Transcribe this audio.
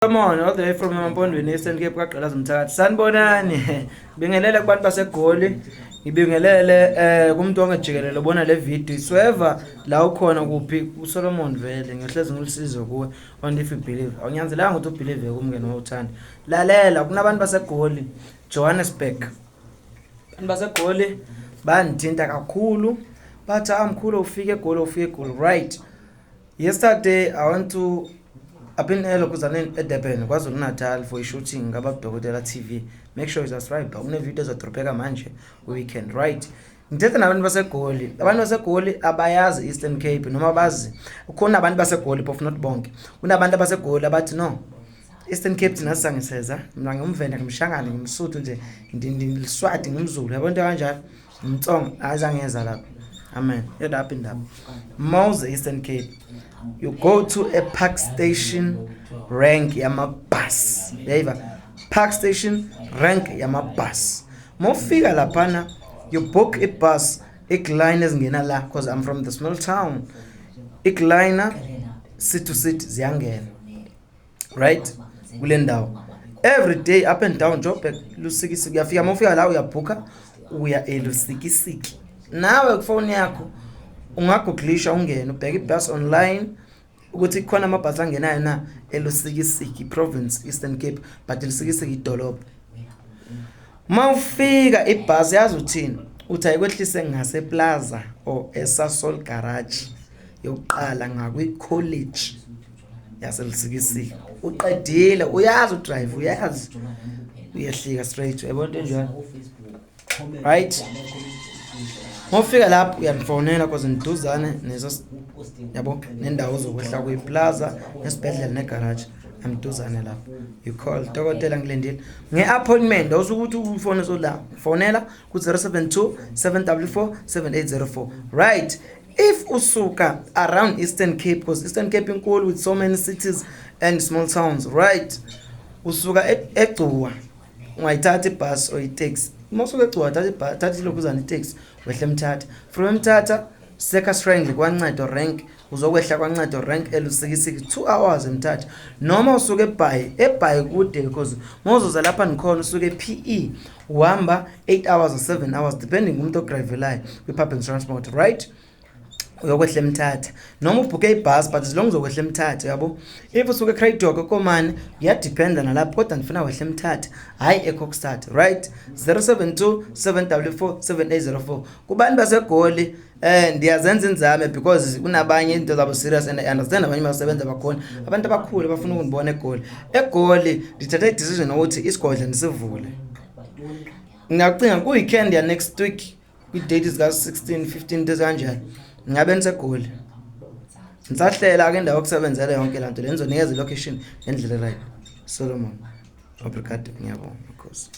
Come on, all the way from Emampondweni, Eastern Cape, kaGqalaza Mthakathi. Sanibonani. Bingelele kubantu baseGoli. Ngibingelele kumuntu wonke jikelele obona le video. Sweva la ukhona kuphi uSolomon vele ngiyohlezi ngilisizo kuwe only if you believe. Awunyanzelanga ukuthi ubelieve kumke noma uthanda. Lalela kunabantu baseGoli, Johannesburg. Abantu baseGoli bandithinta kakhulu. Bathi amkhulu ufike eGoli, ufike eGoli. Right. Yesterday I went to I've been elokuzaneni eDurban, KwaZulu Natal, for i-shooting ngababudokotela TV. Make sure you subscribe. Kune video ezodropeka manje weekend, right? Ngithetha nabantu baseGoli. Abantu baseGoli abayazi Eastern Cape noma bazi. Kukhona abantu baseGoli but not bonke. Kunabantu abaseGoli abathi no. Eastern Cape thina sisangiseza. Mina ngumVenda, ngimshangane, ngimSuthu nje, ndiliswati, ngimZulu. Yabo into kanjalo. Ngimtsonga, azangeza lapha. Amen. Yedapha indaba. Mawuze Eastern Cape. You go to a Park Station rank yamabus. Yayiva? Park Station rank yamabus. Mawufika laphana you book a bus ikuline ezingena la because I'm from the small town. Ikuliner city to city ziyangena. Right? Kule ndawo. Every day up and down Joburg, Lusikisiki uyafika, mawufika la uyabhuka uya eLusikisiki. Nawe kufoni yakho ungagooglisha ungene ubheke ibus online ukuthi kukhona amabhasi angenayo na eLusikisiki province, Eastern Cape, but eLusikisiki idolobha. Mawufika ibhasi yazi uthini? Uthi ayikwehlise ngase plaza or eSasol garage yokuqala ngakwi college yaseLusikisiki. Uqedile uyazi udrive, uyazi uyehlika straight, uyabona into enjalo, right? Mawufika lapho uyangifonela cause ngiduzane neso, yabo, nendawo ozokwehla kuyiplaza nesibhedlela negarage. Angiduzane lapho. You call, "Dokotela, ngilindile nge-appointment." Awusukuthi ufone sola, fonela ku-072 744 7804, right? If usuka around Eastern Cape, because Eastern Cape inkulu with so many cities and small towns, right? Usuka eGcuwa ungayithatha ibhasi or itaxi. Uma usuka eGcuwa thatha ibhasi, thatha ilokhuzana itaxi, wehle eMthatha. From eMthatha Circus Triangle, KwaNcedo rank, uzokwehla KwaNcedo rank eLusikisiki, 2 hours eMthatha. Noma usuke eBhayi, eBhayi kude because mawuzoza lapha nikhona usuke ePE uhamba 8 hours or 7 hours depending umuntu odrivelayo kwi-public transport, right? Uyokwehla eMthatha noma ubhuke ibhasi, but as long uzokwehla eMthatha, yabo. If usuke eCradock, eKomani, kuyadependa nalapho, kodwa ndifuna wehle eMthatha, hayi eKokstad, right? 072 744 7804. Kubantu baseGoli ndiyazenza inzame because kunabanye into zabo serious and I understand abanye basebenza bakhona, abantu abakhulu abafuna ukundibona eGoli. EGoli ndithathe i-decision ukuthi isigodla ndisivule. Ngiyacinga ku-weekend ya next week, kwi-date zika-16, 15, into ezikanjalo, ngabe niseGoli. Ngisahlela ke indawo yokusebenzela yonke laa nto le, nizonikeza i-location ngendlela right. Solomon, obrigado, ngiyabonga, Nkosi.